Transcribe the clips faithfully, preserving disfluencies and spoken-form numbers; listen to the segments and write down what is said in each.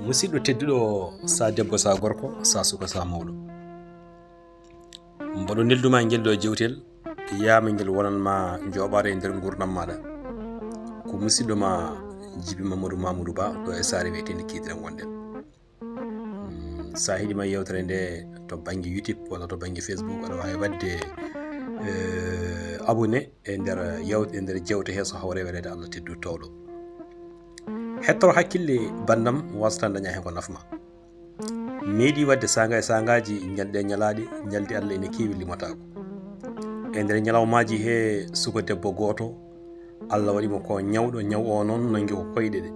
Musidɗo tedduɗo, sa debbo, sa gorko, sa suka, sa mawɗo, mboɗo nelduma ngel ɗo jewtel, yiyama ngel wonan ma jooɓaare e nder ngurnam maɗa. Ko musidɗo ma Jibi Mamadou Mamoudou Ba ɗo e saare wiyetende Kidira ngonɗen. Mm, sa heɗima yewtere nde to banggue YouTube walla to banggue Facebook, aɗa wawi wadde, eh, abonné e nder yew-, e nder jewte he so hawre weleede Allah teddu towɗo. Hettoro hakkille bandam wasata daña hen ko nafma. Meeɗi wadde sanga e sangaji, ñalɗi e ñalaaɗi, ñalɗi Allah ene keewi limotako. E nder ñalawmaji he suka debbo goto, Allah waɗi mo ko ñawɗo, ñaw o noon nangi ko koyɗe ɗe,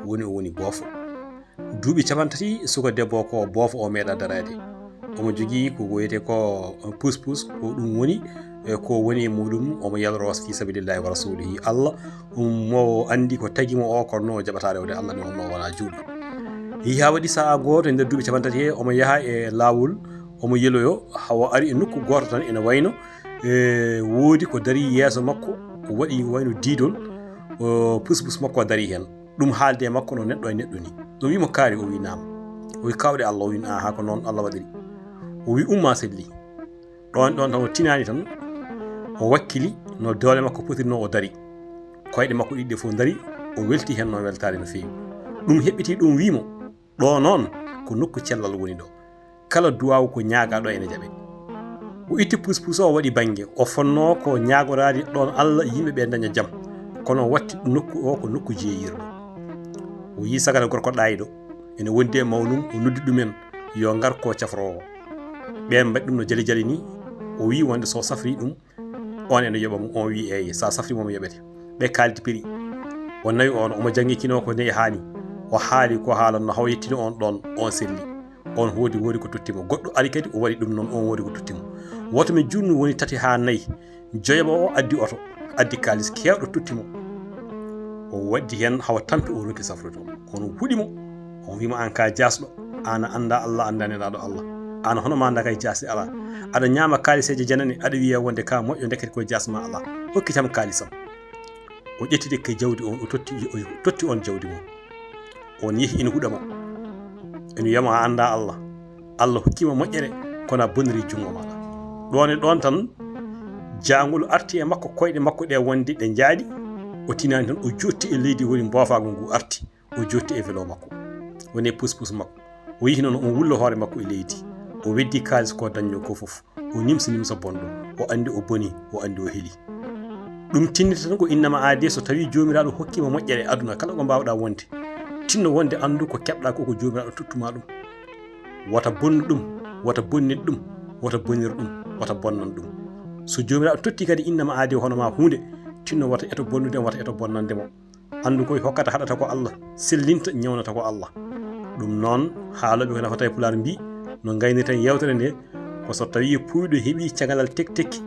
woni o woni boofo. Duuɓi capanɗe tati suka debbo ko boofo o meeɗa daraade. Omo jogii ko wiyetee ko puspus, ko ɗum woni, e ko woni e muɗum, omo yaloro fi sabilillahi wa rasulihi. Allah, um, mo anndi ko tagi mo o, kono o jaɓataa rewde Allah, ne wonno wona juulɗo. Yehi haa waɗi sa'a gooto e nder duuɓi capanɗe tati he, omo yaha e laawol, omo yeloyo, hawa ari e nokku gooto tan ene wayno, e, woodi ko dari yeeso makko, o waɗi wayno diidol, o, puspus makko dari heen. Ɗum haalde e makko no neɗɗo e neɗɗo ni. Ɗum wimo kaari, o wi naam. O wi kawɗe Allah, o wi aha, ko noon Allah waɗiri. O wi umma selli. Ɗon, ɗon tan o tinani tan, o wakkili no doole makko potirno, o dari. Koyɗe makko ɗiɗi ɗe fof dari, o welti heen no weltaare no feewi. Ɗum heɓɓiti ɗum wimo, ɗo noon ko nokku cellal woni ɗo. Kala duwaawu ko ñaagaa ɗo ene jaɓe. O itti puspus o, o waɗi bannge. O fonnoo ko ñaagoraade ɗoon Allah, yimɓe ɓe daña jam. Kono o watti nokku o ko nokku jeeyirɗo. O yii sagata gorko ɗaayɗo ene wondi e mawnum, o noddi ɗumen yo ngar ko cafroowo. Ɓeen mbaɗi ɗum no jali jali ni. O wii wonde so safri ɗum, on ene yoɓa mo, on wi eeye, sa safri mo, mo yoɓete. Ɓe kaaldi piri. O nawi on, omo jangi kino ko ne'i haani. O haali ko haalanno, hawa yettino on ɗon, on selli. On hoodi, woodi ko totti mo. Goɗɗo ari kadi, o waɗi ɗum noon, on woodi ko totti mo. Woto mi junnu woni tati haa nayi. Joyoɓa o addi oto, addi kaalis keewɗo totti mo. O waddi heen hawa tampi, o ronki safrude on. Kono huɗi mo, on wima an ka jaasɗo, an a annda Allah, annda Nelaaɗo Allah. An hono ma nda kay jaasɗe alaa. Aɗa ñaama kaaliseeje janane, aɗa wiya wonde ka moƴƴo, ndekete ko jaasma alaa. Hokkitam kaalisam. O ƴettide ke jawdi on, o totti, o totti on jawdi mum. On yehi ina huɗa mo. Ene wiyama a annda Allah. Allah hokkima moƴƴere, kono a boniri junngo maɗa. Ɗon e ɗon tan, jaangol arti e makko, koyɗe makko ɗe wonde ɗe njaaɗi, o tinani tan, o jotti e leydi, woni mboofagol ngu arti, o jotti e velo makko, woni e puspus makko. O yehi noon, o wullo hoore makko e leydi, o weddi kaalis ko dañno ko fof, o nimsa nimsa bonɗo, o anndi o boni, o anndi o heli. Ɗum tinnita tan ko innama aadi, so tawi Joomiraaɗo hokkima moƴƴere aduna kala ko mbaawɗa wonde, tinno wonde anndu ko keɓɗa ko, ko Joomiraaɗo tottuma ɗum. Wata bonnu ɗum, wata bonnit ɗum, wata bonir ɗum, wata bonnan ɗum. So Joomiraaɗo totti kadi innama aadi hono ma huunde, tinno wata eto bonnude mo, wata eto bonnande mo. Anndu koy hokkata haɗata ko Allah, sellinta ñawnata ko Allah. Ɗum noon, haalooɓe ko nafata e Pulaar mbii, no ngaynirten yewtere nde, ko so tawi puuyɗo heɓi cagalal tek tekki,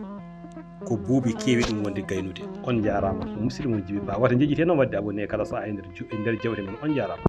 ko buubi keewi ɗum wonde gaynude. On njaaraama, ko musidɗo mon Jibi Ba. Wata njeƴƴite noon waɗde abonné kala sahaa e nder ju-, e nder jewte men. On njaaraama.